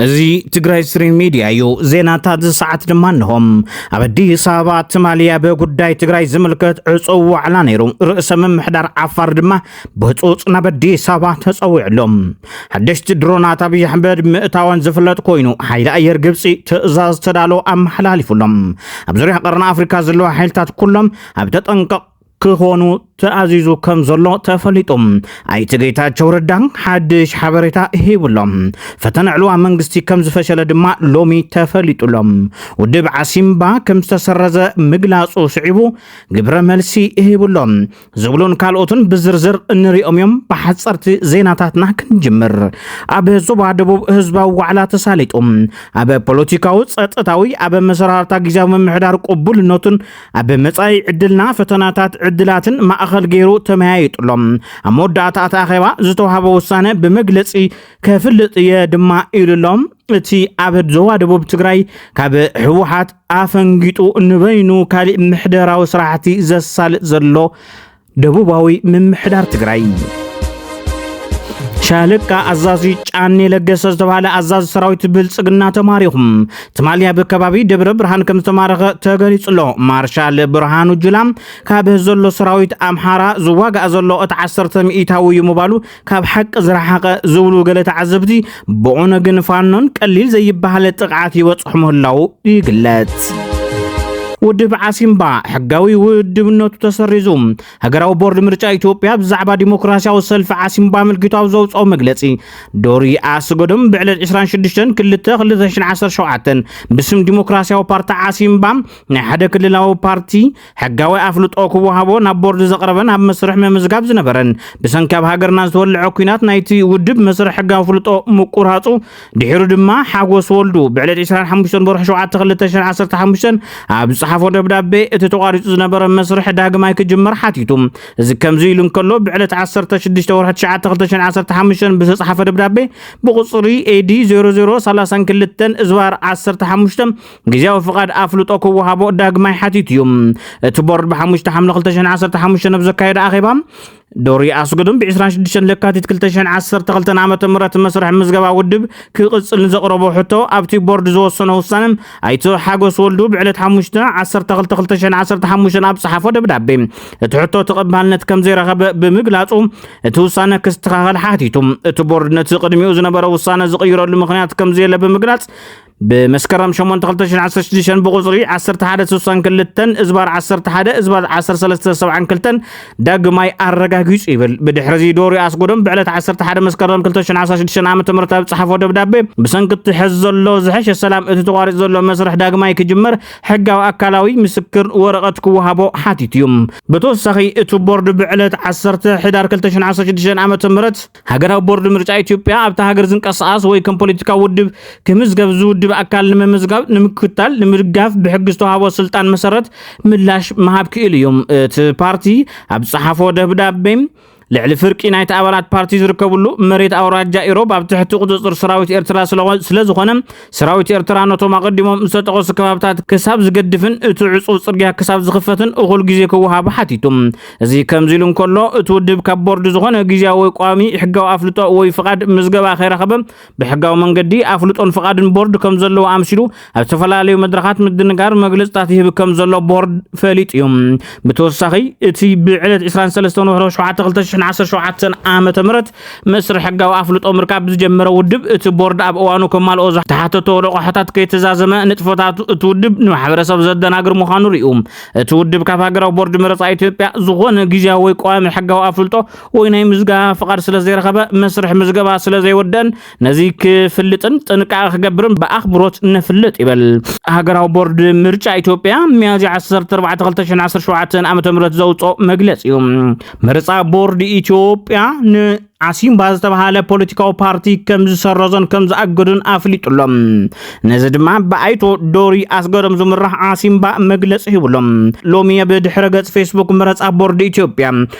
እዚ ትግራይ ስትሪም ሚድያ እዩ። ዜናታት እዚ ሰዓት ድማ እንሆም። ኣብ ኣዲስ ኣበባ ትማሊ ኣብ ጉዳይ ትግራይ ዝምልከት ዕፁው ዋዕላ ነይሩ። ርእሰ ምምሕዳር ዓፋር ድማ ብህፁፅ ናብ ኣዲስ ኣበባ ተፀዊዕሎም። ሓደሽቲ ድሮናት ኣብይ ኣሕመድ ምእታወን ዝፍለጥ ኮይኑ፣ ሓይሊ ኣየር ግብፂ ትእዛዝ ተዳሎ ኣመሓላሊፉሎም። ኣብ ዙርያ ቀርኒ ኣፍሪካ ዘለዋ ሓይልታት ኩሎም ኣብ ተጠንቀቕ ክኾኑ ተኣዚዙ ከም ዘሎ ተፈሊጡ። ኣይተ ጌታቸው ረዳ ሓድሽ ሓበሬታ ሂቡሎም። ፈተነ ዕልዋ መንግስቲ ከም ዝፈሸለ ድማ ሎሚ ተፈሊጡሎም። ውድብ ዓሲምባ ከም ዝተሰረዘ ምግላጹ ስዒቡ ግብረ መልሲ ሂቡሎም። ዝብሉን ካልኦትን ብዝርዝር እንሪኦም እዮም። ብሓፀርቲ ዜናታትና ክንጅምር። ኣብ ዞባ ደቡብ ህዝባዊ ዋዕላ ተሳሊጡ። ኣብ ፖለቲካዊ፣ ጸጥታዊ፣ ኣብ መሰራርታ ግዝያዊ ምምሕዳር ቅቡልነቱን ኣብ መጻኢ ዕድልና ፈተናታት ዕድላትን ማእኸል ገይሩ ተመያይጡሎም። ኣብ መወዳእታ እቲ ኣኼባ ዝተዋህበ ውሳነ ብመግለጺ ከፍልጥ እየ ድማ ኢሉሎም። እቲ ኣብ ዞባ ደቡብ ትግራይ ካብ ህወሓት ኣፈንጊጡ ንበይኑ ካሊእ ምሕደራዊ ስራሕቲ ዘሳልጥ ዘሎ ደቡባዊ ምምሕዳር ትግራይ። ሻለቃ ኣዛዚ ጫኔ ለገሰ ዝተባህለ ኣዛዚ ሰራዊት ብልጽግና ተማሪኹ። ትማሊ ኣብ ከባቢ ደብረ ብርሃን ከም ዝተማረኸ ተገሊጹ ኣሎ። ማርሻል ብርሃኑ ጁላ ካብ ዘሎ ሰራዊት ኣምሓራ ዝዋጋእ ዘሎ እቲ ዓሰርተ ሚእታዊ እዩ ምባሉ ካብ ሓቂ ዝረሓቐ ዝብሉ ገለ ተዓዘብቲ፣ ብኦነግን ፋኖን ቀሊል ዘይበሃል ጥቕዓት ይበጽሑ ምህላዉ ይግለጽ። ውድብ ዓሲምባ ሕጋዊ ውድብነቱ ተሰሪዙ። ሃገራዊ ቦርድ ምርጫ ኢትዮጵያ ብዛዕባ ዲሞክራሲያዊ ሰልፊ ዓሲምባ ኣመልኪቱ ኣብ ዘውፅኦ መግለፂ፣ ዶሪ ኣስገዶም ብዕለት ዕስራን ሽዱሽተን ክልተ ክልተ ሽሕን ዓሰርተ ሸውዓተን ብስም ዲሞክራሲያዊ ፓርቲ ዓሲምባ ናይ ሓደ ክልላዊ ፓርቲ ሕጋዊ ኣፍልጦ ክወሃቦ ናብ ቦርድ ዘቕረበን ኣብ መስርሕ ምምዝጋብ ዝነበረን፣ ብሰንኪ ኣብ ሃገርና ዝተወልዐ ኲናት ናይቲ ውድብ መስርሕ ሕጋዊ ኣፍልጦ ምቁራፁ፣ ድሒሩ ድማ ሓጎስ ወልዱ ብዕለት ዕስራን ሓሙሽተን ወርሒ ሸውዓተ ክልተ ሽሕን ዓሰርተ ሓሙሽተን ኣብ ዝጸሓፎ ደብዳቤ፣ እቲ ተቋሪጹ ዝነበረ መስርሕ ዳግማይ ክጅመር ሓቲቱ። እዚ ከምዚ ኢሉ እንከሎ፣ ብዕለት ዓሰርተ ሽዱሽተ ወርሒ ትሽዓተ ክልተ ሽሕን ዓሰርተ ሓሙሽተን ብዝጸሓፈ ደብዳቤ ብቁጽሪ ኤዲ ዜሮ ዜሮ ሰላሳን ክልተን እዝባር ዓሰርተ ሓሙሽተ ግዝያዊ ፍቓድ ኣፍልጦ ክወሃቦ ዳግማይ ሓቲቱ እዩ። እቲ ቦርድ ብሓሙሽተ ሓምለ ክልተ ሽሕን ዓሰርተ ሓሙሽተን ኣብ ዘካየደ ኣኼባ፣ ዶሪ ኣስገዶም ብዕስራን ሽዱሽተን ለካቲት ክልተ ሽሕን ዓሰርተ ክልተን ዓመተ ምህረት መስርሕ ምዝገባ ውድብ ክቕጽል ንዘቕረቦ ሕቶ ኣብቲ ቦርድ ዝወሰኖ ውሳነ፣ ኣይተ ሓጎስ ወልዱ ብዕለት ሓሙሽተ ዓሰርተ ክልተ ክልተ ሽሕን ዓሰርተ ሓሙሽተን ኣብ ጸሓፎ ደብዳቤ፣ እቲ ሕቶ ተቐባልነት ከም ዘይረኸበ ብምግላጹ፣ እቲ ውሳነ ክስተኻኸል ሓቲቱ። እቲ ቦርድ ነቲ ቅድሚኡ ዝነበረ ውሳነ ዝቕይረሉ ምኽንያት ከም ዘየለ ብምግላጽ፣ ብመስከረም ሸሞንተ ክልተ ሽሕን ዓሰርተ ሽዱሽተን ብቁጽሪ ዓሰርተ ሓደ ስሳን ክልተን እዝባር ዓሰርተ ሓደ እዝባር ዓሰርተ ሰለስተ ሰብዓን ክልተን ዳግማይ ኣረጋጊጹ ይብል። ብድሕሪ እዚ ዶሪ ኣስጎዶም ብዕለት ዓሰርተ ሓደ መስከረም ክልተ ሽሕን ዓሰርተ ሽዱሽተን ዓመተ ምህረት ኣብ ጸሓፎ ደብዳቤ፣ ብሰንኪ እቲ ሕዚ ዘሎ ዝሐሸ ሰላም እቲ ተቋሪጹ ዘሎ መስርሕ ዳግማይ ክጅመር ሕጋዊ ኣካላዊ ምስክር ወረቐት ክወሃቦ ሓቲቱ እዩ። ብተወሳኺ እቲ ቦርድ ብዕለት ዓሰርተ ሕዳር ክልተ ሽሕን ዓሰርተ ሽዱሽተን ዓመተ ምህረት ሃገራዊ ቦርድ ምርጫ ኢትዮጵያ ኣብታ ሃገር ዝንቀሳቐስ ወይ ከም ፖለቲካዊ ውድብ ክምዝገብ ዝውድብ ኣካል ንምምዝጋብ፣ ንምክትታል፣ ንምድጋፍ ብሕጊ ዝተዋህቦ ስልጣን መሰረት ምላሽ ምሃብ ክኢሉ እዩ። እቲ ፓርቲ ኣብ ዝጸሓፎ ደብዳቤ፣ ልዕሊ ፍርቂ ናይቲ ኣባላት ፓርቲ ዝርከብሉ መሬት ኣውራጃ ኢሮብ ኣብ ትሕቲ ቁጽጽር ሰራዊት ኤርትራ ስለ-፣ ስለ ዝኾነ፣ ሰራዊት ኤርትራ ነቶም ኣቐዲሞም ዝተጠቐሱ ከባብታት ክሳብ ዝገድፍን እቲ ዕጹው ጽርግያ ክሳብ ዝኽፈትን እኹል ግዜ ክወሃቦ ሓቲቱ። እዚ ከምዚ ኢሉ እንከሎ፣ እቲ ውድብ ካብ ቦርድ ዝኾነ ግዝያዊ ወይ ቋሚ ሕጋዊ ኣፍልጦ ወይ ፍቓድ ምዝገባ ከይረኸበ፣ ብሕጋዊ መንገዲ ኣፍልጦን ፍቓድን ቦርድ ከም ዘለዎ ኣምሲሉ፣ ኣብ ዝተፈላለዩ መድረኻት ምድንጋር መግለጽታት ይህብ ከም ዘሎ ቦርድ ፈሊጡ እዩ። ብተወሳኺ፣ እቲ ብዕለት ዕስራን ሰለስተን ወርሒ ሸውዓተ ክልተ ሽሕን ዓሰርተ ሸውዓተን ዓመተ ምህረት መስርሕ ሕጋዊ ኣፍልጦ ምርካብ ዝጀመረ ውድብ፣ እቲ ቦርድ ኣብ እዋኑ ከማልኦ ዝተሓተቶ ረቋሕታት ከይተዛዘመ፣ ንጥፈታት እቲ ውድብ ንማሕበረሰብ ዘደናግር ምዃኑ ርእዩ። እቲ ውድብ ካብ ሃገራዊ ቦርድ መረጻ ኢትዮጵያ ዝኾነ ግዝያዊ ወይ ቋሚ ሕጋዊ ኣፍልጦ ወይ ናይ ምዝገባ ፍቓድ ስለ ዘይረኸበ፣ መስርሕ ምዝገባ ስለ ዘይወደአን፣ ነዚ ክፍልጥን ጥንቃቐ ክገብርን ብኣኽብሮት ነፍልጥ ይብል። ሃገራዊ ቦርድ ምርጫ ኢትዮጵያ ሚያዝያ ዓሰርተ ኣርባዕተ ክልተ ሽሕን ዓሰርተ ሸውዓተን ዓመተ ምህረት ዘውፅኦ መግለፂ እዩ። መረፃ ቦርድ ኢትዮጵያ ንዓሲምባ ዝተባሃለ ፖለቲካዊ ፓርቲ ከም ዝሰረዞን ከም ዝኣገዶን ኣፍሊጡ ኣሎ። ነዚ ድማ ብኣይቶ ዶሪ ኣስገዶም ዝምራሕ ዓሲምባ መግለፂ ሂቡ ኣሎ። ሎሚ ኣብ ድሕረ ገፅ ፌስቡክ መረፃ ቦርድ ኢትዮጵያ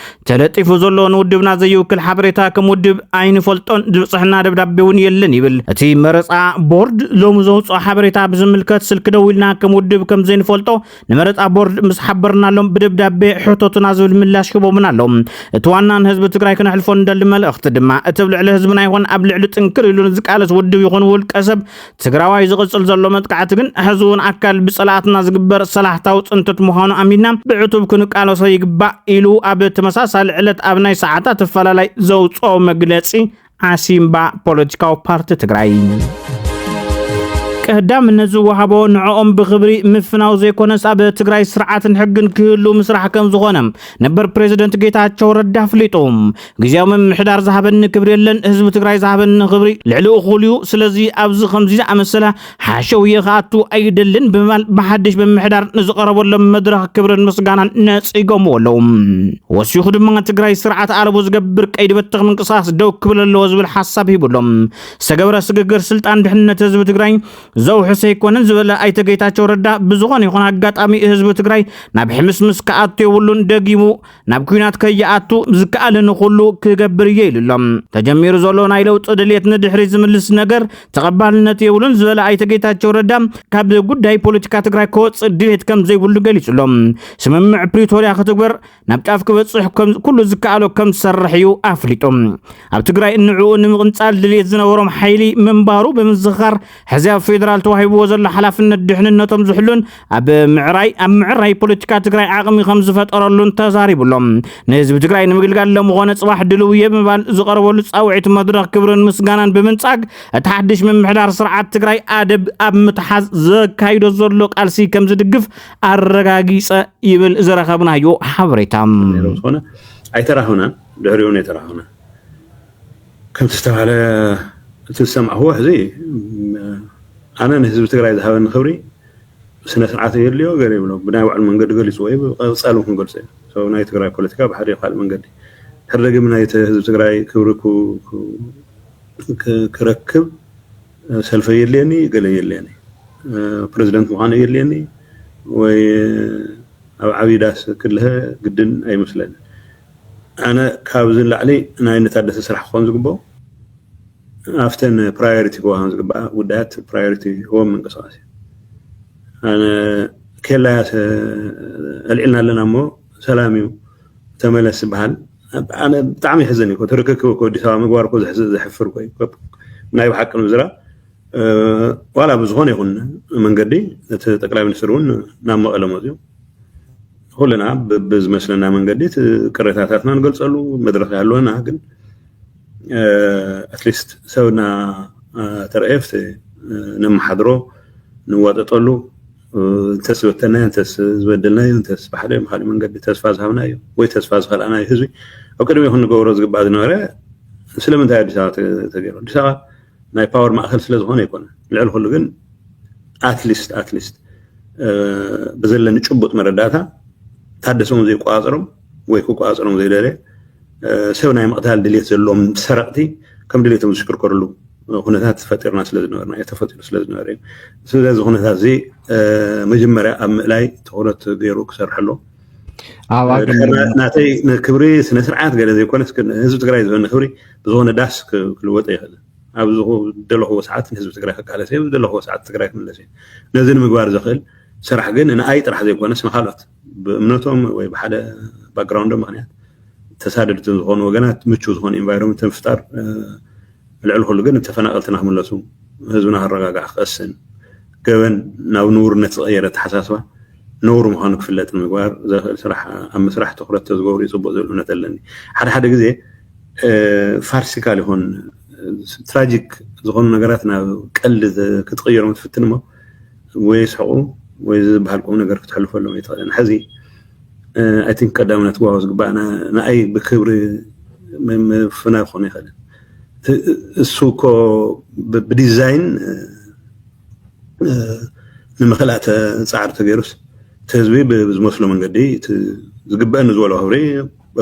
ተለጢፉ ዘሎ ንውድብና ዘይውክል ሓበሬታ ከም ውድብ ኣይንፈልጦን፣ ዝብፅሐና ደብዳቤ እውን የለን ይብል። እቲ መረፃ ቦርድ ሎሚ ዘውፅኦ ሓበሬታ ብዝምልከት ስልኪ ደዊልና ከም ውድብ ከም ዘይንፈልጦ ንመረፃ ቦርድ ምስ ሓበርናሎም ብደብዳቤ ሕተቱና ዝብል ምላሽ ሂቦምና ኣለዉ። እቲ ዋና ንህዝቢ ትግራይ ክነሕልፎ እንደሊ መልእኽቲ መልእኽቲ ድማ፣ እቲ ኣብ ልዕሊ ህዝብና ይኹን ኣብ ልዕሊ ጥንክር ኢሉ ዝቃለስ ውድብ ይኹን ውልቀ ሰብ ትግራዋይ ዝቕጽል ዘሎ መጥቃዕቲ ግን ሕዚ እውን ኣካል ብጸላእትና ዝግበር ሰላሕታዊ ጽንተት ምዃኑ ኣሚንና ብዕቱብ ክንቃለሶ ይግባእ ኢሉ ኣብ ተመሳሳሊ ዕለት ኣብ ናይ ሰዓታት ኣፈላላይ ዘውፅኦ መግለጺ ዓሲምባ ፖለቲካዊ ፓርቲ ትግራይ። ቀዳምነት ዝወሃቦ ንዕኦም ብኽብሪ ምፍናው ዘይኮነስ ኣብ ትግራይ ስርዓትን ሕግን ክህሉ ምስራሕ ከም ዝኾነ ነበር ፕሬዚደንት ጌታቸው ረዳ ኣፍሊጡ። ግዜያዊ ምምሕዳር ዝሃበኒ ክብሪ የለን፣ ህዝቢ ትግራይ ዝሃበኒ ክብሪ ልዕሊ እኹል እዩ። ስለዚ ኣብዚ ከምዚ ዝኣመሰለ ሓሸውየ ክኣቱ ኣይደልን ብምባል ብሓድሽ ምምሕዳር ንዝቐረበሎም መድረኽ ክብርን ምስጋናን ነጺጎምዎ ኣለዉ። ወሲኹ ድማ ትግራይ ስርዓት ኣልቦ ዝገብር ቀይዲ በተኽ ምንቅስቃስ ደው ክብል ኣለዎ ዝብል ሓሳብ ሂቡ ኣሎ። ዝተገብረ ስግግር ስልጣን ድሕንነት ህዝቢ ትግራይ ዘውሕስ ኣይኮነን ዝበለ ኣይተ ጌታቸው ረዳ፣ ብዝኾነ ይኹን ኣጋጣሚ ህዝቢ ትግራይ ናብ ሕምስምስ ክኣቱ የብሉን፣ ደጊሙ ናብ ኲናት ከይኣቱ ዝከኣለኒ ኩሉ ክገብር እየ ኢሉ ኣሎ። ተጀሚሩ ዘሎ ናይ ለውጢ ድልየት ንድሕሪት ዝምልስ ነገር ተቐባልነት የብሉን ዝበለ ኣይተ ጌታቸው ረዳ፣ ካብ ጉዳይ ፖለቲካ ትግራይ ክወፅእ ድልየት ከም ዘይብሉ ገሊጹ ኣሎ። ስምምዕ ፕሪቶርያ ክትግበር ናብ ጫፍ ክበፅሕ ከም ኩሉ ዝከኣሎ ከም ዝሰርሕ እዩ ኣፍሊጡ። ኣብ ትግራይ ንዕኡ ንምቕንፃል ድልየት ዝነበሮም ሓይሊ ምንባሩ ብምዝኻር፣ ሕዚ ኣብ ፌደራል ተዋሂብዎ ዘሎ ሓላፍነት ድሕንነቶም ዝሕሉን ኣብ ምዕራይ ኣብ ምዕራይ ፖለቲካ ትግራይ ዓቕሚ ከም ዝፈጠረሉን ተዛሪቡ ኣሎ። ንህዝቢ ትግራይ ንምግልጋል ሎምኾነ ፅባሕ ድልው እየ ብምባል ዝቐረበሉ ፃውዒት መድረኽ ክብርን ምስጋናን ብምንፃግ፣ እቲ ሓድሽ ምምሕዳር ስርዓት ትግራይ ኣደብ ኣብ ምትሓዝ ዘካይዶ ዘሎ ቃልሲ ከም ዝድግፍ ኣረጋጊፀ ይብል ዝረኸብናዮ ሓበሬታ። ዝኾነ ኣይተራኸብናን፣ ድሕሪኡ እውን ኣይተራኸብናን። ከምቲ ዝተባህለ እቲ ዝሰማዕዎ ሕዚ፣ እም፣ ኣነ ንህዝቢ ትግራይ ዝሃበኒ ክብሪ ስነ ስርዓት የድልዮ ገለ ይብሎ፣ ብናይ ባዕሉ መንገዲ ገሊፅዎ እዩ፣ ብቐፃሊ እውን ክንገልፆ እዩ። So ናይ ትግራይ ፖለቲካ ብሓደ ካልእ መንገዲ ሕደግም ናይ ህዝቢ ትግራይ ክብሪ ክረክብ ሰልፈ የድልየኒ፣ ገለ የድልየኒ፣ ፕሬዚደንት ምዃኑ የድልየኒ ወይ ኣብ ዓብዪ ዳስ ክልሀ ግድን ኣይመስለኒ። ኣነ ካብዚ ንላዕሊ ናይ ንታደሰ ስራሕ ክኾን ዝግብኦ ኣብተን ፕራዮሪቲ ክወሃን ዝግብኣ ጉዳያት ፕራዮሪቲ ህቦም ምንቅስቃስ እዩ። ኣነ ኬላ ኣልዒልና ኣለና እሞ ሰላም እዩ ተመለስ ዝበሃል ኣነ ብጣዕሚ ይሕዘን እዩ። ተረክክብ እኮ ኣዲስ ኣበባ ምግባር እኮ ዘሕፍር እኮ እዩ። ናይ ብሓቂ ንምዝራብ ዋላ ብዝኾነ ይኹን መንገዲ እቲ ጠቅላይ ሚኒስትር እውን ናብ መቐለ መፅዩ ኩልና ብዝመስለና መንገዲ እቲ ቅሬታታትና ንገልፀሉ መድረኽ ይሃለወና፣ ግን ኣትሊስት ሰብና ተረኤፍቲ ነመሓድሮ ንዋጠጠሉ እንተስ ዝበተናዮ እንተስ ዝበደልናዮ እንተስ ብሓደ ብካሊእ መንገዲ ተስፋ ዝሃብናዮ ወይ ተስፋ ዝኸልኣናዮ ህዝቢ ኣብ ቅድሚ ይኹን ንገብሮ ዝግባእ ዝነበረ ስለምንታይ ኣዲስ ኣበባ ተገይሩ ኣዲስ ኣበባ ናይ ፓወር ማእኸል ስለ ዝኾነ ኣይኮነ። ልዕሊ ኩሉ ግን ኣትሊስት ኣትሊስት ብዘለኒ ጭቡጥ መረዳእታ ታደሰ እውን ዘይቆፃፀሮም ወይ ክቆፃፀሮም ዘይደለየ ሰብ ናይ ምቕታል ድሌት ዘለዎም ሰረቕቲ ከም ድሌቶም ዝሽክርከርሉ ኩነታት ፈጢርና ስለ ዝነበርና እዩ ተፈጢሩ ስለ ዝነበረ እዩ። ስለዚ ኩነታት እዚ መጀመርያ ኣብ ምእላይ ትኩረት ገይሩ ክሰርሐሉ ናተይ ንክብሪ ስነ ስርዓት ገለ ዘይኮነስ ህዝቢ ትግራይ ዝህበኒ ክብሪ ብዝኾነ ዳስ ክልወጠ ይኽእል ኣብ ዝደለኽዎ ሰዓት ንህዝቢ ትግራይ ክቃለስ እየ ብዝደለኽዎ ሰዓት ትግራይ ክምለስ እየ። ነዚ ንምግባር ዘኽእል ስራሕ ግን ንኣይ ጥራሕ ዘይኮነስ ንካልኦት ብእምነቶም ወይ ብሓደ ባክግራውንዶም ምክንያት ተሳደድትን ዝኾኑ ወገናት ምቹ ዝኾነ ኢንቫይሮንመንት ምፍጣር ልዕሊ ኩሉ ግን ተፈናቀልትና ክምለሱ ህዝብና ክረጋጋዕ ክቀስን ገበን ናብ ንውርነት ዝቐየረ ኣተሓሳስባ ነውሪ ምዃኑ ክፍለጥ ንምግባር ዘኽእል ስራሕ ኣብ ምስራሕ ትኩረት ተዝገብሩ እዩ ፅቡቅ ዝብል እምነት ኣለኒ። ሓደ ሓደ ግዜ ፋርሲካል ይኹን ትራጂክ ዝኾኑ ነገራት ናብ ቀልዲ ክትቕይሮም ትፍትን እሞ ወይ ስሕቁ ወይ ዝበሃል ቁም ነገር ክትሕልፈሎም ኣይትኽእልን። ሕዚ ኣይ ቲንክ ቀዳምነት ክወሃቦ ዝግባእ ንኣይ ብክብሪ ምፍናው ክኾን ይኽእልን። እሱ እኮ ብዲዛይን ንምክልኣተ ፃዕሪ ተገይሩስ እቲ ህዝቢ ብዝመስሎ መንገዲ ዝግበአኒ ዝበሎ ክብሪ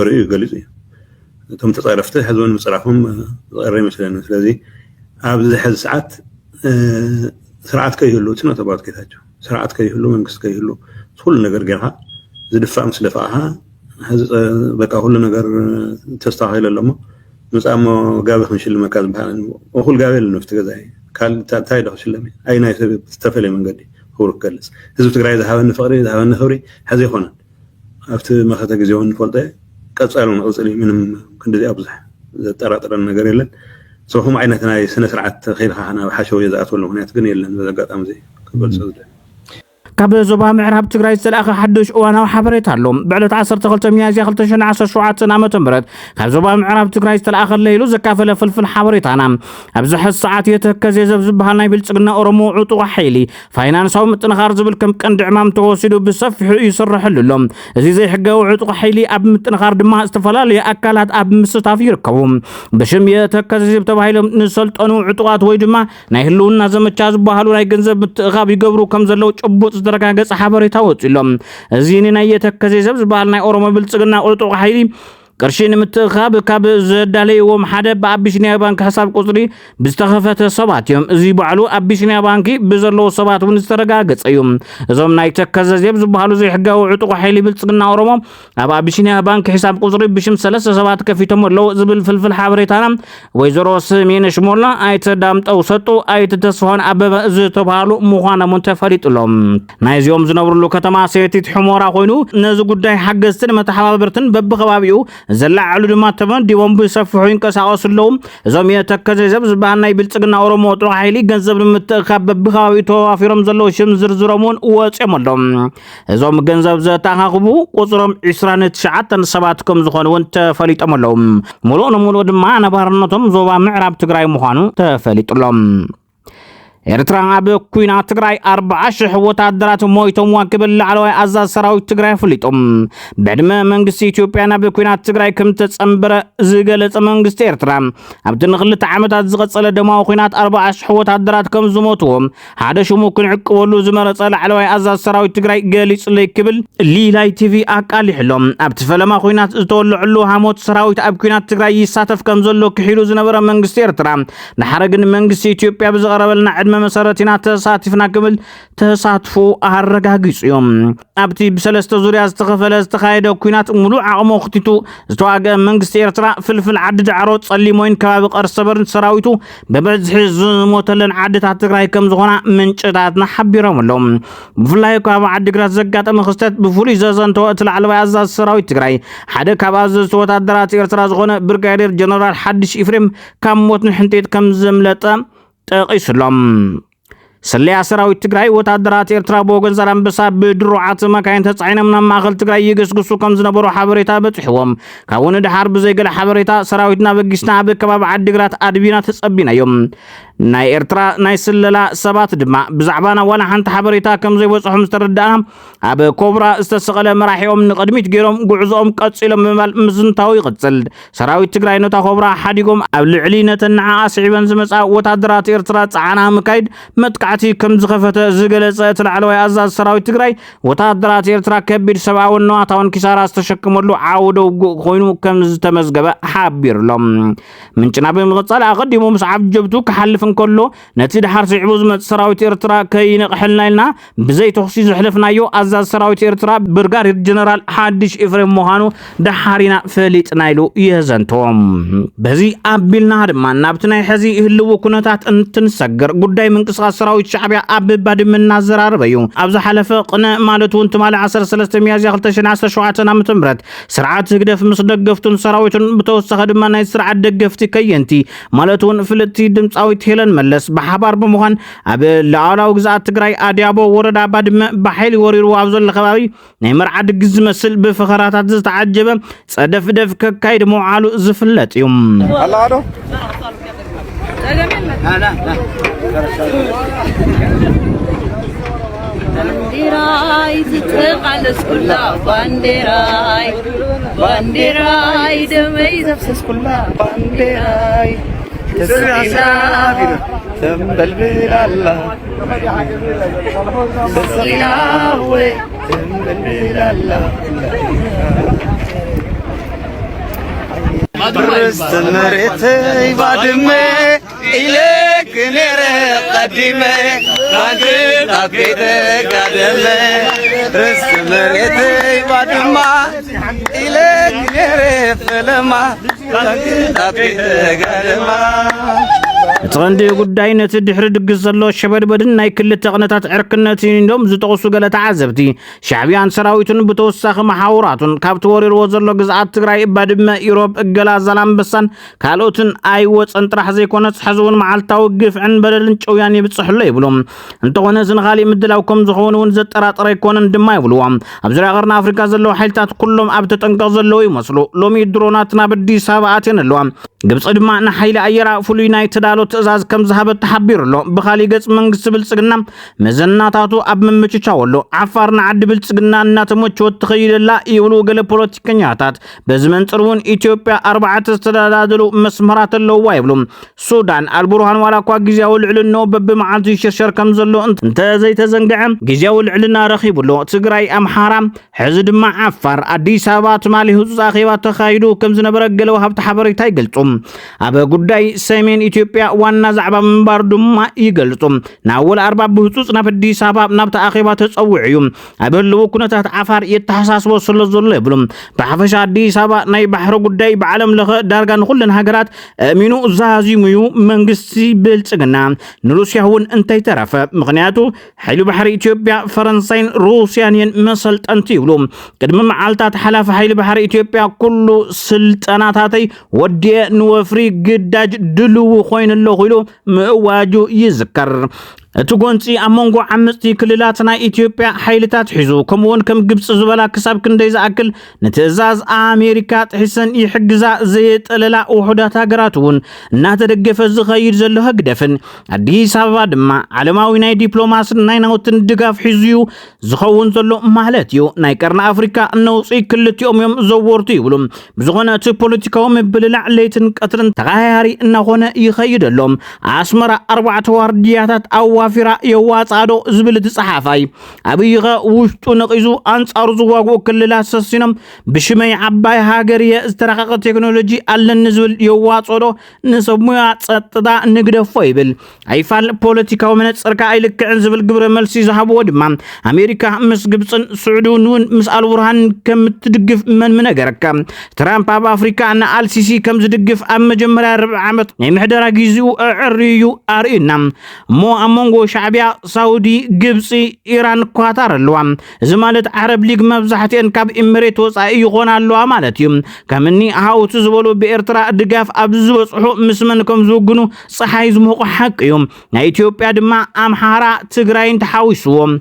ርእዩ ገሊፁ እዩ። እቶም ተፃረፍቲ ሕዚ እውን ምፅራፎም ዝቐረ ይመስለኒ። ስለዚ ኣብዚ ሕዚ ሰዓት ስርዓት ከይህሉ እቲ ነተባት ጌታቸው ስርዓት ከይህሉ መንግስቲ ከይህሉ ኩሉ ነገር ጌርካ ዝድፋእ ምስ ደፋእካ በቃ ኩሉ ነገር ተስተካኪሉ ኣሎ እሞ ምፃ እሞ ጋቢ ክንሽልመካ ዝበሃል እኹል ጋቢ ኣሎ ነፍቲ ገዛ እንታይ ዶ ክሽለም ኣይ ናይ ዝተፈለየ መንገዲ ክብሩ ክገልፅ ህዝቢ ትግራይ ዝሃበኒ ፍቅሪ ዝሃበኒ ክብሪ ሕዚ ይኮነን ኣብቲ መኸተ ግዜ እውን ንፈልጦ ቀፃሉ ንቅፅል እዩ ምንም ክንዲዚኣ ብዙሕ ዘጠራጥረን ነገር የለን። ሰኹም ዓይነት ናይ ስነ ስርዓት ከይድካ ናብ ሓሸውየ ዝኣትወሉ ምክንያት ግን የለን። በዚ ኣጋጣሚ እዚ ክገልጾ ዝደሊ ካብ ዞባ ምዕራብ ትግራይ ዝተላእኸ ሓድሽ እዋናዊ ሓበሬታ ኣሎ። ብዕለት ዓሰርተ ክልተ ሚያዝያ ክልተ ሽሕን ዓሰርተ ሸውዓተን ዓመተ ምህረት ካብ ዞባ ምዕራብ ትግራይ ዝተላእኸ ለይሉ ዘካፈለ ፍልፍል ሓበሬታና፣ ኣብዚ ሕዚ ሰዓት የተከዜ ዘብ ዝበሃል ናይ ብልጽግና ኦሮሞ ዕጡቕ ሓይሊ ፋይናንሳዊ ምጥንኻር ዝብል ከም ቀንዲ ዕማም ተወሲዱ ብሰፊሑ ይስረሐሉ ኣሎ። እዚ ዘይሕጋዊ ዕጡቕ ሓይሊ ኣብ ምጥንኻር ድማ ዝተፈላለዩ ኣካላት ኣብ ምስታፍ ይርከቡ። ብሽም የተከዜ ዘብ ተባሂሎም ንሰልጠኑ ዕጡቓት ወይ ድማ ናይ ህልውና ዘመቻ ዝበሃሉ ናይ ገንዘብ ምትእኻብ ይገብሩ ከም ዘለዉ ጭቡጥ ዝተረጋገጸ ሓበሬታ ወፂኡ ኣሎ። እዚ ንናይ የተከዜ ዘብ ዝበሃል ናይ ኦሮሞ ብልጽግና ዕጡቕ ሓይሊ ቅርሺ ንምትእኻብ ካብ ዘዳለይዎም ሓደ ብኣቢሲንያ ባንክ ሕሳብ ቁፅሪ ብዝተኸፈተ ሰባት እዮም። እዚ ባዕሉ ኣቢሲንያ ባንኪ ብዘለዉ ሰባት እውን ዝተረጋገጸ እዩ። እዞም ናይ ተከዘ ዜብ ዝበሃሉ ዘይሕጋዊ ዕጡቕ ሓይሊ ብልጽግና ኦሮሞ ኣብ ኣቢሲንያ ባንክ ሕሳብ ቁፅሪ ብሽም ሰለስተ ሰባት ከፊቶም ኣለዉ ዝብል ፍልፍል ሓበሬታና ወይዘሮ ስሜነሽ ሞላ፣ ኣይተ ዳምጠው ሰጡ፣ ኣይተ ተስፋሁን ኣበበ ዝተባሃሉ ምዃኖም እውን ተፈሊጡ ኣሎ። ናይዚኦም ዝነብርሉ ከተማ ሰቲት ሑመራ ኮይኑ፣ ነዚ ጉዳይ ሓገዝትን መተሓባበርትን በብኸባቢኡ ዘለዓዕሉ ድማ ተመዲቦም ብሰፊሑ ይንቀሳቐሱ ኣለዉ። እዞም የተከዘ ዘብ ዝበሃል ናይ ብልጽግና ኦሮሞ ጥዑቕ ሓይሊ ገንዘብ ንምትእኻብ በብኸባቢኡ ተዋፊሮም ዘለዉ ሽም ዝርዝሮም እውን ወፂኦም ኣለዉ። እዞም ገንዘብ ዘተኣኻኽቡ ቁፅሮም ዕስራን ትሽዓተን ሰባት ከም ዝኾኑ እውን ተፈሊጦም ኣለዉ። ሙሉእ ንሙሉእ ድማ ነባርነቶም ዞባ ምዕራብ ትግራይ ምዃኑ ተፈሊጡ ኣሎ። ኤርትራ ኣብ ኲናት ትግራይ ኣርብዓ ሽሕ ወታደራት ሞይቶምዋ ክብል ላዕለዋይ ኣዛዝ ሰራዊት ትግራይ ኣፍሊጡ። ብዕድመ መንግስቲ ኢትዮጵያ ናብ ኲናት ትግራይ ከም ተጸንበረ ዝገለጸ መንግስቲ ኤርትራ፣ ኣብቲ ንክልተ ዓመታት ዝቐጸለ ደማዊ ኲናት ኣርብዓ ሽሕ ወታደራት ከም ዝሞትዎም ሓደ ሽሙ ክንዕቅበሉ ዝመረጸ ላዕለዋይ ኣዛዝ ሰራዊት ትግራይ ገሊጹለይ ክብል ሊላይ ቲቪ ኣቃሊሕሎም። ኣብቲ ፈለማ ኲናት ዝተወለዐሉ ሃሞት ሰራዊት ኣብ ኲናት ትግራይ ይሳተፍ ከም ዘሎ ክሒሉ ዝነበረ መንግስቲ ኤርትራ፣ ድሓረ ግን መንግስቲ ኢትዮጵያ ብዝቐረበልና ዕድመ መሰረት ኢና ተሳቲፍና ክብል ተሳትፎ ኣረጋጊጹ እዩ። ኣብቲ ብሰለስተ ዙርያ ዝተኸፈለ ዝተኻየደ ኲናት ሙሉእ ዓቕሙ ኣኽቲቱ ዝተዋግአ መንግስቲ ኤርትራ ፍልፍል ዓዲ ዳዕሮ፣ ጸሊሞይን ከባቢ ቀርሰበርን ሰራዊቱ ብብዝሒ ዝሞተለን ዓድታት ትግራይ ከም ዝኾና ምንጭታትና ሓቢሮም ኣለዉ። ብፍላይ ኣብ ከባቢ ዓዲግራት ዘጋጠመ ክስተት ብፍሉይ ዘዘንተወ እቲ ላዕለዋይ ኣዛዚ ሰራዊት ትግራይ፣ ሓደ ካብ ኣዘዝቲ ወታደራት ኤርትራ ዝኾነ ብርጋዴር ጀነራል ሓድሽ ኢፍሬም ካብ ሞት ንሕንጢጥ ከም ዘምለጠ ጠቒሱሎም። ስለያ ሰራዊት ትግራይ፣ ወታደራት ኤርትራ ብወገን ዛላምበሳ ብድሩዓት መካይን ተጻዒኖም ናብ ማእኸል ትግራይ ይግስግሱ ከም ዝነበሩ ሓበሬታ በጺሕዎም። ካብኡ ንድሓር ብዘይገለ ሓበሬታ ሰራዊትና በጊስና ኣብ ከባቢ ዓዲግራት ኣድቢና ተጸቢናዮም። ናይ ኤርትራ ናይ ስለላ ሰባት ድማ ብዛዕባና ዋላ ሓንቲ ሓበሬታ ከም ዘይበጽሖም ዝተረዳእና፣ ኣብ ኮብራ ዝተሰቐለ መራሒኦም ንቕድሚት ገይሮም ጉዕዞኦም ቀጺሎም ብምባል ምዝንታው ይቕጽል። ሰራዊት ትግራይ ነታ ኮብራ ሓዲጎም ኣብ ልዕሊ ነተን ንዓኣ ስዒበን ዝመጻ ወታደራት ኤርትራ ጻዕና ምካይድ መጥቃዕቲ ከም ዝኸፈተ ዝገለጸ እቲ ላዕለዋይ ኣዛዚ ሰራዊት ትግራይ፣ ወታደራት ኤርትራ ከቢድ ሰብኣውን ንዋታውን ኪሳራ ዝተሸከመሉ ዓውደ ውግእ ኮይኑ ከም ዝተመዝገበ ሓቢሩሎም። ምንጭና ብምቕጻል፣ ኣቐዲሙ ምስ ዓጀብቱ ክሓልፍ እንከሎ፣ ነቲ ድሓር ስዒቡ ዝመጽእ ሰራዊት ኤርትራ ከይነቕሐልና ኢልና ብዘይ ተኹሲ ዘሕለፍናዮ ኣዛዚ ሰራዊት ኤርትራ ብርጋዴር ጀነራል ሓድሽ ኤፍሬም ምዃኑ ደሓር ኢና ፈሊጥና ኢሉ የዘንቶም። በዚ ኣቢልና ድማ ናብቲ ናይ ሕዚ ህልው ኩነታት እንትንሰግር፣ ጉዳይ ምንቅስቃስ ሰራዊት ሻዕቢያ ኣብ ባድመ እናዘራረበ እዩ። ኣብ ዝሓለፈ ቅነ ማለት እውን ትማሊ ዓሰርተ ሰለስተ ሚያዝያ ክልተ ሽሕን ዓሰርተ ሸውዓተን ዓመተ ምህረት ስርዓት ህግደፍ ምስ ደገፍቱን ሰራዊቱን ብተወሳኺ ድማ ናይ ስርዓት ደገፍቲ ከየንቲ ማለት እውን ፍልጥቲ ድምፃዊት ሄለን መለስ ብሓባር ብምዃን ኣብ ሉዓላዊ ግዝኣት ትግራይ ኣድያቦ ወረዳ ባድመ ብሓይሊ ወሪርዎ ኣብ ዘሎ ከባቢ ናይ መርዓ ድግስ ዝመስል ብፈኸራታት ዝተዓጀበ ጸደፍደፍ ከካይድ ምውዓሉ ዝፍለጥ እዩ። ኣላ ዶ? ባንዴራይ ዝተቓለስኩላ ባንዴራይ፣ ባንዴራይ ደመይ ዘፍሰስኩላ ባንዴራይ ተስኢና ተንበልብል ኣላ። ተስኢና ወይ ተንበልብል ኣላ። ርስቲ መሬተይ ባድመ ኢለክ ነረ ቀዲመ፣ ታንክታት ከይተጋደመ። ርስቲ መሬተይ ባድማ ኢለክ ነረ ፈለማ፣ ታንክታት ከይተጋደማ። እቲ እቲ ቀንዲ ጉዳይ ነቲ ድሕሪ ድግስ ዘሎ ሸበድበድን ናይ ክልተ ቅነታት ዕርክነትን ኢሎም ዝጠቕሱ ገለ ተዓዘብቲ፣ ሻዕብያን ሰራዊቱን ብተወሳኺ መሓውራቱን ካብቲ ወሪርዎ ዘሎ ግዝኣት ትግራይ፣ ባድመ፣ ኢሮብ፣ እገላ፣ ዛላምበሳን ካልኦትን ኣይወፀን ጥራሕ ዘይኮነስ፣ ሕዚ እውን መዓልታዊ ግፍዕን በደልን ጭውያን ይብፅሕ ኣሎ ይብሉ። እንተኾነ፣ እዚ ንኻሊእ ምድላው ከም ዝኸውን እውን ዘጠራጥር ኣይኮነን ድማ ይብልዎ። ኣብ ዙርያ ቀርኒ ኣፍሪካ ዘለዉ ሓይልታት ኩሎም ኣብ ተጠንቀቕ ዘለዉ ይመስሉ። ሎሚ ድሮናት ናብ ኣዲስ ኣበባ ኣትየን ኣለዋ። ግብፂ ድማ ንሓይሊ ኣየራ ፍሉይ ናይ ተዳሎ ትእዛዝ ከም ዝሃበት ተሓቢሩ ኣሎ። ብኻሊእ ገፅ መንግስቲ ብልፅግና መዘናታቱ ኣብ ምምችቻው ኣሎ። ዓፋር ንዓዲ ብልፅግና እናተመቸወት ትኸይድ ኣላ ይብሉ ገለ ፖለቲከኛታት። በዚ መንፅር እውን ኢትዮጵያ ኣርባዕተ ዝተደላደሉ መስመራት ኣለውዋ ይብሉ። ሱዳን ኣልቡርሃን ዋላ እኳ ግዜያዊ ልዕልንኡ በብመዓልቱ ይሽርሸር ከም ዘሎ እንተ ዘይተዘንግዐ፣ ግዜያዊ ልዕልና ረኺቡ ኣሎ። ትግራይ፣ ኣምሓራ፣ ሕዚ ድማ ዓፋር፣ ኣዲስ ኣበባ ትማሊ ህጹጽ ኣኼባ ተኻይዱ ከም ዝነበረ ገለ ወሃብቲ ሓበሬታ ይገልጹ። ኣብ ጉዳይ ሰሜን ኢትዮጵያ ዋና ዛዕባ ምንባሩ ድማ ይገልጹ። ንኣወል ኣርባ ብህጹጽ ናብ ኣዲስ ኣበባ ናብቲ ኣኼባ ተጸዊዑ እዩ። ኣብ ህልው ኩነታት ዓፋር የተሓሳስቦ ስለ ዘሎ ይብሉ። ብሓፈሻ ኣዲስ ኣበባ ናይ ባሕሪ ጉዳይ ብዓለም ለኸ ዳርጋ ንኹለን ሃገራት ኣእሚኑ ዛዚሙ እዩ መንግስቲ ብልጽግና፣ ንሩስያ እውን እንተይተረፈ። ምኽንያቱ ሓይሊ ባሕሪ ኢትዮጵያ ፈረንሳይን ሩስያን እየን መሰልጠንቲ ይብሉ። ቅድሚ መዓልታት ሓላፊ ሓይሊ ባሕሪ ኢትዮጵያ ኩሉ ስልጠናታተይ ወዲኤ ንወፍሪ ግዳጅ ድልው ኮይኑ ኣለኹ ኢሉ ምእዋጁ ይዝከር። እቲ ጎንፂ ኣብ መንጎ ዓመፅቲ ክልላት ናይ ኢትዮጵያ ሓይልታት ሒዙ፣ ከምኡውን ከም ግብፂ ዝበላ ክሳብ ክንደይ ዝኣክል ንትእዛዝ ኣሜሪካ ጥሒሰን ይሕግዛ ዘየጠለላ ውሑዳት ሃገራት እውን እናተደገፈ ዝኸይድ ዘሎ ህግደፍን ኣዲስ ኣበባ ድማ ዓለማዊ ናይ ዲፕሎማስን ናይ ናውትን ድጋፍ ሒዙ እዩ ዝኸውን ዘሎ ማለት እዩ። ናይ ቀርኒ ኣፍሪካ ነውፂ ክልቲኦም እዮም ዘወርቱ ይብሉ። ብዝኾነ እቲ ፖለቲካዊ ምብልላዕ ለይትን ቀትርን ተቐያያሪ እናኾነ ይኸይድ ኣሎ። ኣስመራ ኣርባዕተ ዋርድያታት ኣዋፊራ የዋፅኣ ዶ ዝብል እቲ ፀሓፋይ፣ ኣብይኸ ውሽጡ ነቒዙ ኣንጻሩ ዝዋግኡ ክልላት ሰሲኖም ብሽመይ ዓባይ ሃገር እየ ዝተራቐቐ ቴክኖሎጂ ኣለኒ ዝብል የዋፅኦ ዶ ንሰብ ሙያ ጸጥታ ንግደፎ ይብል። ኣይፋል ፖለቲካዊ መነጽርካ ኣይልክዕን ዝብል ግብረ መልሲ ዝሃብዎ ድማ ኣሜሪካ ምስ ግብጽን ስዑዲ እውን ምስ ኣልቡርሃን ከም ትድግፍ መን ምነገረካ? ትራምፕ ኣብ ኣፍሪካ ንኣልሲሲ ከም ዝድግፍ ኣብ መጀመርያ ርብዒ ዓመት ናይ ምሕደራ ግዜኡ ኣዕርዩ ኣርእዩና። እሞ ኣብ መንጎ ሻዕቢያ፣ ሳውዲ፣ ግብጺ፣ ኢራን፣ ኳታር ኣለዋ። እዚ ማለት ዓረብ ሊግ መብዛሕትኤን ካብ ኢምሬት ወጻኢ ይኾና ኣለዋ ማለት እዩ። ከም እኒ ሃውቲ ዝበሉ ብኤርትራ ድጋፍ ኣብ ዝበጽሑ ምስ መን ከም ዝውግኑ ጸሓይ ዝሞቑ ሓቂ እዩ። ናይ ኢትዮጵያ ድማ ኣምሓራ፣ ትግራይን ተሓዊስዎም።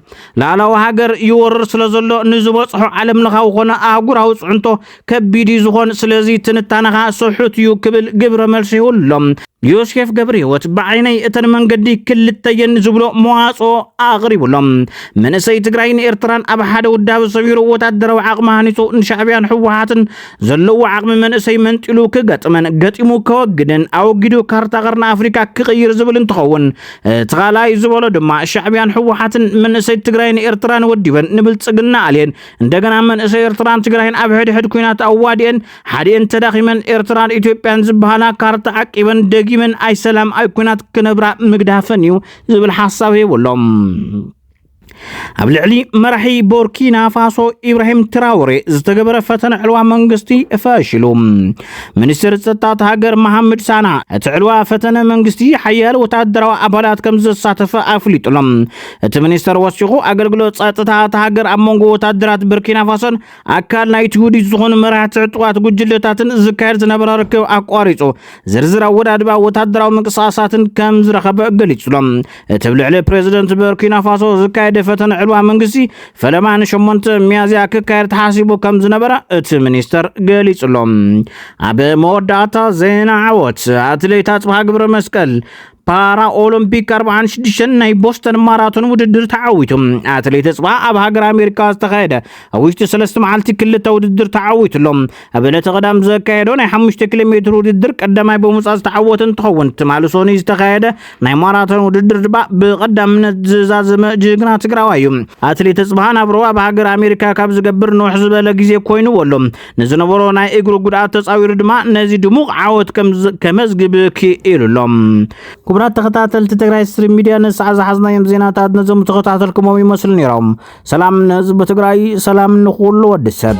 ላዕላዊ ሃገር ይወርር ስለ ዘሎ ንዝበጽሖ ዓለም ለኻዊ ኾነ ኣህጉራዊ ጽዕንቶ ከቢድ እዩ ዝኾን። ስለዚ ትንታነኻ ስሑት እዩ ክብል ግብረ መልሲ ይህብሎም። ዮሴፍ ገብረህይወት ብዓይነይ እተን መንገዲ ክልተየን ዝብሎ መዋፅኦ ኣቕሪቡሎም። መንእሰይ ትግራይን ኤርትራን ኣብ ሓደ ውዳበ ሰቢሩ ወታደራዊ ዓቕሚ ሃኒፁ ንሻዕብያን ህወሓትን ዘለዎ ዓቕሚ መንእሰይ መንጢሉ ክገጥመን ገጢሙ ከወግድን ኣወጊዱ ካርታ ቀርኒ ኣፍሪካ ክቕይር ዝብል እንትኸውን፣ እቲ ካልኣይ ዝበሎ ድማ ሻዕብያን ህወሓትን መንእሰይ ትግራይን ኤርትራን ወዲበን ንብልፅግና ኣልየን እንደገና መንእሰይ ኤርትራን ትግራይን ኣብ ሕድሕድ ኩናት ኣዋዲአን ሓዲአን ተዳኺመን ኤርትራን ኢትዮጵያን ዝበሃላ ካርታ ዓቂበን ደጊመን ኣይሰላም ኣይኩናት ክነብራ ምግዳፈን እዩ ዝብል ሓሳብ ሂቡ ኣሎ። ኣብ ልዕሊ መራሒ ቦርኪና ፋሶ ኢብራሂም ትራውሬ ዝተገበረ ፈተነ ዕልዋ መንግስቲ ፈሺሉ። ሚኒስትር ጸጥታ እታ ሃገር መሃምድ ሳና እቲ ዕልዋ ፈተነ መንግስቲ ሓያል ወታደራዊ ኣባላት ከም ዘሳተፈ ኣፍሊጡ ኣሎ። እቲ ሚኒስተር ወሲኹ ኣገልግሎት ጸጥታ እታ ሃገር ኣብ መንጎ ወታደራት ቦርኪና ፋሶን ኣካል ናይቲ ውዲት ዝኾኑ መራሕቲ ዕጡቓት ጉጅለታትን ዝካየድ ዝነበረ ርክብ ኣቋሪጹ ዝርዝር ኣወዳድባ ወታደራዊ ምንቅስቓሳትን ከም ዝረኸበ ገሊጹ ኣሎ። እቲ ኣብ ልዕሊ ፕሬዚደንት ቦርኪና ፋሶ ዝካየደ ፈተነ ዕልዋ መንግስቲ ፈለማ ንሸሞንተ ሚያዝያ ክካየድ ተሓሲቡ ከም ዝነበረ እቲ ሚኒስተር ገሊጹ ኣሎ። ኣብ መወዳእታ ዜና ዓወት ኣትሌት ኣጽብሃ ገብረ መስቀል ፓራ ኦሎምፒክ ኣርባዓን ሽዱሽተን ናይ ቦስተን ማራቶን ውድድር ተዓዊቱ። ኣትሌት ኣጽብሃ ኣብ ሃገር ኣሜሪካ ዝተኻየደ ኣብ ውሽጢ ሰለስተ መዓልቲ ክልተ ውድድር ተዓዊቱ ኣሎ። ኣብ ዕለተ ቀዳም ዘካየዶ ናይ ሓሙሽተ ኪሎ ሜትር ውድድር ቀዳማይ ብምውጻእ ዝተዓወተ እንትኸውን፣ ትማሊ ሰኑይ ዝተኻየደ ናይ ማራቶን ውድድር ድማ ብቐዳምነት ዝዛዘመ ጅግና ትግራዋይ እዩ። ኣትሌት ኣጽብሃ ናብርኡ ኣብ ሃገር ኣሜሪካ ካብ ዝገብር ንውሕ ዝበለ ግዜ ኮይንዎ ኣሎ። ንዝነበሮ ናይ እግሩ ጉድኣት ተጻዊሩ ድማ ነዚ ድሙቕ ዓወት ከም ዝ-፣ ከመዝግብ ክኢሉ ኣሎ። ክቡራት ተኸታተልቲ ትግራይ ስትሪም ሚድያ፣ ንሰዓት ዝሓዝናዮም ዜናታት ነዞም ዝተኸታተልኩሞም ይመስሉ ነይሮም። ሰላም ንህዝቢ ትግራይ፣ ሰላም ንኹሉ ወዲ ሰብ።